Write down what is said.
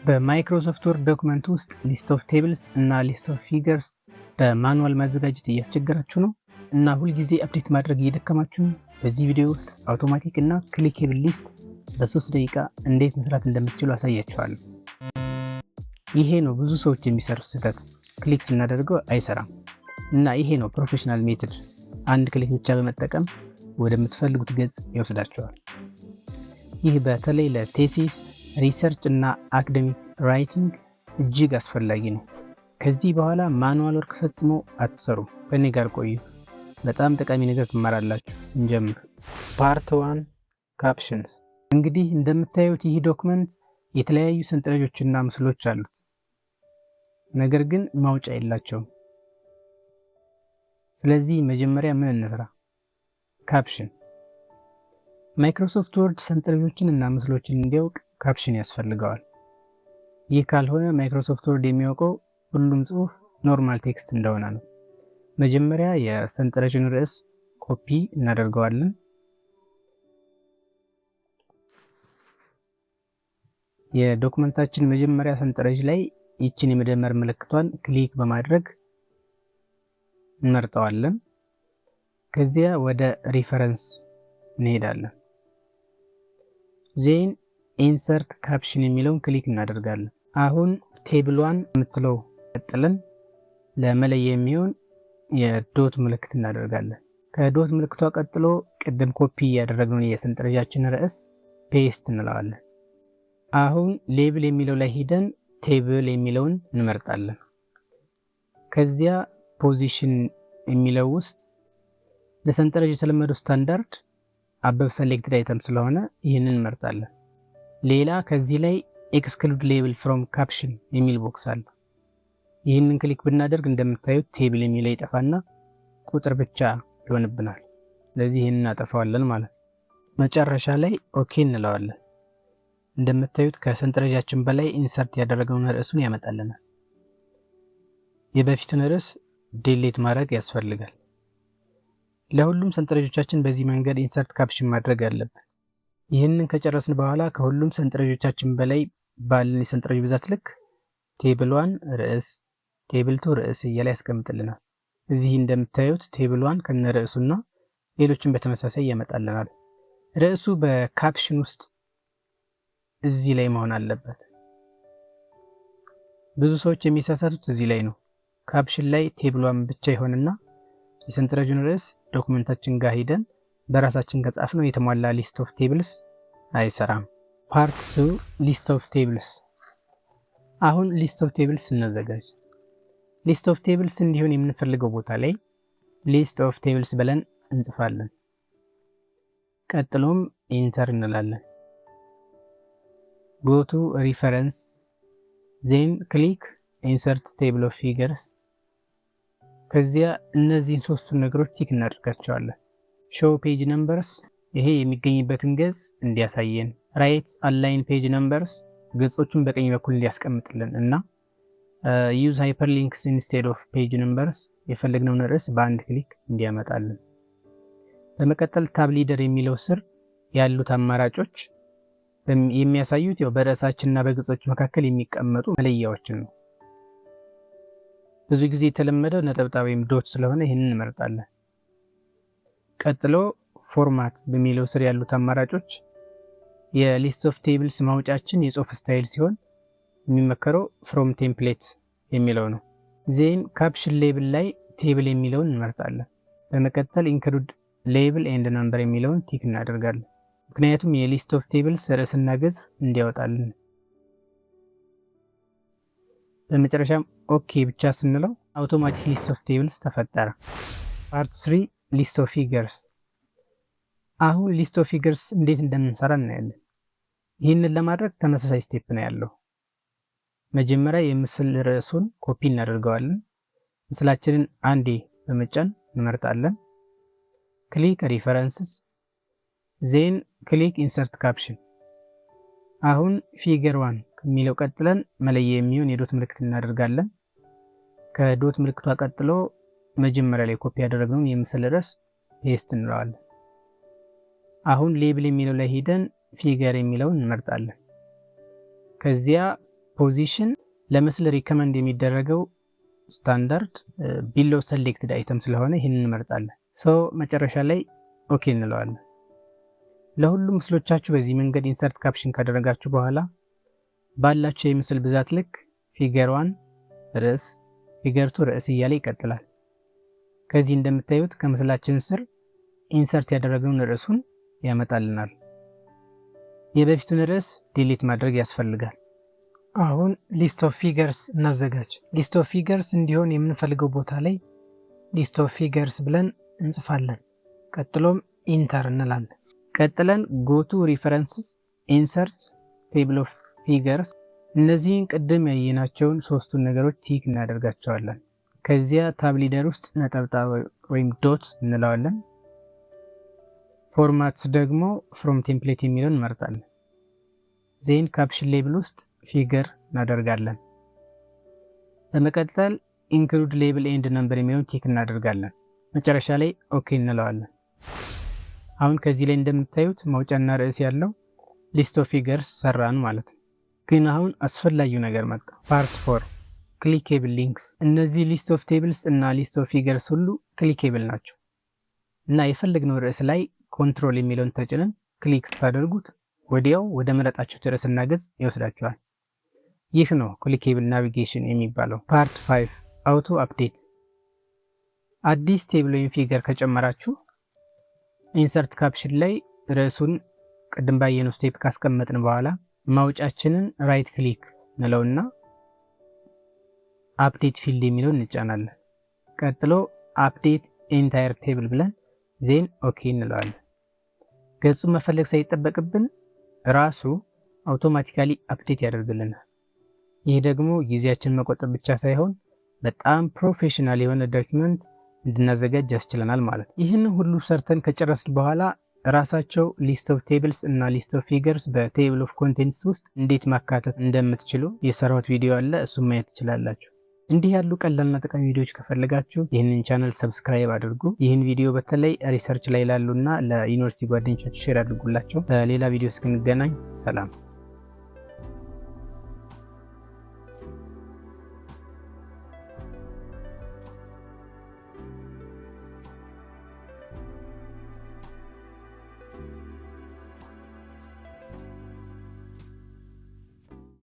በ Microsoft Word document ውስጥ list of tables እና list of figures በ manual ማዘጋጀት እያስቸገራችሁ ነው እና ሁልጊዜ update ማድረግ እየደከማችሁ ነው? በዚህ ቪዲዮ ውስጥ አውቶማቲክ እና clickable list በ3 ደቂቃ እንዴት መስራት እንደምትችሉ አሳያችኋለሁ። ይሄ ነው ብዙ ሰዎች የሚሰሩት ስህተት። Click ስናደርገው አይሰራም። እና ይሄ ነው professional method። አንድ click ብቻ በመጠቀም ወደምትፈልጉት ገጽ ይወስዳችኋል። ይህ በተለይ ለ thesis፣ research እና academic writing እጅግ አስፈላጊ ነው። ከዚህ በኋላ manual work ፈጽሞ አትሰሩም። ከእኔ ጋር ቆዩ። በጣም ጠቃሚ ነገር ትማራላችሁ። እንጀምር። Part 1, captions። እንግዲህ እንደምታዩት ይህ document የተለያዩ ሰንጠረዦችና ምስሎች አሉት። ነገር ግን ማውጫ የላቸውም። ስለዚህ መጀመሪያ ምን እንስራ? Caption። Microsoft Word ሰንጠረዦችን እና ምስሎችን እንዲያውቅ caption ያስፈልገዋል። ይህ ካልሆነ Microsoft Word የሚያውቀው ሁሉም ጽሑፍ normal text እንደሆነ ነው። መጀመሪያ የሰንጠረዡን ርዕስ ኮፒ እናደርገዋለን። የ document ኣችን መጀመሪያ ሰንጠረዥ ላይ ይችን የመደመር ምልክቷን click በማድረግ እንመርጠዋለን። ከዚያ ወደ reference እንሄዳለን። Then insert caption የሚለውን click እናደርጋለን። አሁን table 1 የምትለው ቀጥለን ለመለያ የሚሆን የ dot ምልክት እናደርጋለን። ከ dot ምልክቷ ቀጥሎ ቅድም ኮፒ ያደረግነውን የሰንጠረዣችን ርዕስ paste እንለዋለን። አሁን label የሚለው ላይ ሂደን table የሚለውን እንመርጣለን። ከዚያ position የሚለው ውስጥ ለሰንጠረዥ የተለመደው standard above selected item ስለሆነ ይህንን እንመርጣለን። ሌላ ከዚህ ላይ exclude label from caption የሚል box አለ። ይህንን click ብናደርግ እንደምታዩት table የሚለው ይጠፋና ቁጥር ብቻ ይሆንብናል። ስለዚህ ይህንን እናጠፋዋለን ማለት ነው። መጨረሻ ላይ okay እንለዋለን። እንደምታዩት ከሰንጠረዣችን በላይ insert ያደረግነውን ርዕሱን ያመጣልናል። የበፊቱን ርዕስ delete ማድረግ ያስፈልጋል። ለሁሉም ሰንጠረዦቻችን በዚህ መንገድ insert caption ማድረግ አለብን። ይህንን ከጨረስን በኋላ ከሁሉም ሰንጠረዦቻችን በላይ ባለን የሰንጠረዥ ብዛት ልክ table 1 ርዕስ፣ table 2 ርዕስ እያለ ያስቀምጥልናል። እዚህ እንደምታዩት table 1 ከነ ርዕሱና ሌሎችን በተመሳሳይ ያመጣልናል። ርዕሱ በ caption ውስጥ እዚህ ላይ መሆን አለበት። ብዙ ሰዎች የሚሳሳቱት እዚህ ላይ ነው። Caption ላይ table 1 ብቻ ይሆንና የሰንጠረዡን ርዕስ document ኣችን ጋር ሂደን በራሳችን ከጻፍነው የተሟላ list of tables አይሰራም። Part 2, list of tables። አሁን list of tables እናዘጋጅ። List of tables እንዲሆን የምንፈልገው ቦታ ላይ list of tables ብለን እንጽፋለን። ቀጥሎም enter እንላለን። Go to reference, then click insert table of figures። ከዚያ እነዚህን ሶስቱን ነገሮች tick እናደርጋቸዋለን። Show page numbers ይሄ የሚገኝበትን ገጽ እንዲያሳየን፣ right align page numbers ገጾቹን በቀኝ በኩል እንዲያስቀምጥልን እና use hyperlinks instead of page numbers የፈለግነውን ርዕስ በአንድ click እንዲያመጣልን። በመቀጠል tab leader የሚለው ስር ያሉት አማራጮች የሚያሳዩት ያው በርዕሳችንና በገጾች መካከል የሚቀመጡ መለያዎችን ነው። ብዙ ጊዜ የተለመደው ነጠብጣብ ወይም dot ስለሆነ ይህንን እንመርጣለን። ቀጥሎ format በሚለው ስር ያሉት አማራጮች የ list of tables ማውጫችን የጽሁፍ style ሲሆን የሚመከረው from template የሚለው ነው። Then caption label ላይ table የሚለውን እንመርጣለን። በመቀጠል include label and number የሚለውን tick እናደርጋለን። ምክንያቱም የ list of tables ርዕስና ገጽ እንዲያወጣልን። በመጨረሻም okay ብቻ ስንለው automatic list of tables ተፈጠረ። Part 3, list of figures። አሁን list of figures እንዴት እንደምንሰራ እናያለን። ይህንን ለማድረግ ተመሳሳይ step ነው ያለው። መጀመሪያ የምስል ርዕሱን ኮፒ እናደርገዋለን። ምስላችንን አንዴ በመጫን እንመርጣለን። Click references, then click insert caption። አሁን figure 1 ከሚለው ቀጥለን መለያ የሚሆን የ dot ምልክት እናደርጋለን። ከ dot ምልክቷ ቀጥሎ መጀመሪያ ላይ ኮፒ ያደረግነውን የምስል ርዕስ paste እንለዋለን። አሁን label የሚለው ላይ ሄደን figure የሚለውን እንመርጣለን። ከዚያ Position ለምስል recommend የሚደረገው standard below selected item ስለሆነ ይህንን እንመርጣለን። So መጨረሻ ላይ okay እንለዋለን። ለሁሉም ምስሎቻችሁ በዚህ መንገድ insert caption ካደረጋችሁ በኋላ ባላችሁ የምስል ብዛት ልክ figure 1 ርዕስ፣ figure 2 ርዕስ እያለ ይቀጥላል። ከዚህ እንደምታዩት ከምስላችን ስር insert ያደረግነውን ርዕሱን ያመጣልናል። የበፊቱን ርዕስ delete ማድረግ ያስፈልጋል። አሁን list of figures እናዘጋጅ። List of figures እንዲሆን የምንፈልገው ቦታ ላይ list of figures ብለን እንጽፋለን። ቀጥሎም enter እንላለን። ቀጥለን go to references፣ insert table of figures፣ እነዚህን ቅድም ያየናቸውን ሶስቱን ነገሮች tick እናደርጋቸዋለን። ከዚያ tab leader ውስጥ ነጠብጣብ ወይም dot እንለዋለን። Format ደግሞ from template የሚለውን እንመርጣለን። Then caption label ውስጥ figure እናደርጋለን። በመቀጠል include label and number የሚለውን tick እናደርጋለን። መጨረሻ ላይ okay እንለዋለን። አሁን ከዚህ ላይ እንደምታዩት መውጫና ርዕስ ያለው list of figures ሰራን ማለት ነው። ግን አሁን አስፈላጊው ነገር መጣ። Part 4፣ clickable links። እነዚህ list of tables እና list of figures ሁሉ clickable ናቸው እና የፈለግነው ርዕስ ላይ control የሚለውን ተጭነን click ስታደርጉት ወዲያው ወደ መረጣችሁት ርዕስና ገጽ ይወስዳችኋል። ይህ ነው clickable navigation የሚባለው። Part 5፣ auto update። አዲስ table ወይም figure ከጨመራችሁ insert caption ላይ ርዕሱን ቅድም ባየነው step ካስቀመጥን በኋላ ማውጫችንን right click እንለውና update field የሚለውን እንጫናለን። ቀጥሎ update entire table ብለን then okay እንለዋለን። ገጹን መፈለግ ሳይጠበቅብን ራሱ automatically update ያደርግልናል። ይህ ደግሞ ጊዜያችንን መቆጠብ ብቻ ሳይሆን በጣም professional የሆነ document እንድናዘጋጅ ያስችለናል ማለት ነው። ይህን ሁሉ ሰርተን ከጨረስን በኋላ ራሳቸው list of tables እና list of figures በ table of contents ውስጥ እንዴት ማካተት እንደምትችሉ የሰራሁት ቪዲዮ አለ፣ እሱም ማየት ትችላላችሁ። እንዲህ ያሉ ቀላልና ጠቃሚ ቪዲዮዎች ከፈለጋችሁ ይህንን channel subscribe አድርጉ። ይህን ቪዲዮ በተለይ research ላይ ላሉና ለዩኒቨርሲቲ ጓደኞቻችሁ share አድርጉላቸው። በሌላ ቪዲዮ እስክንገናኝ ሰላም።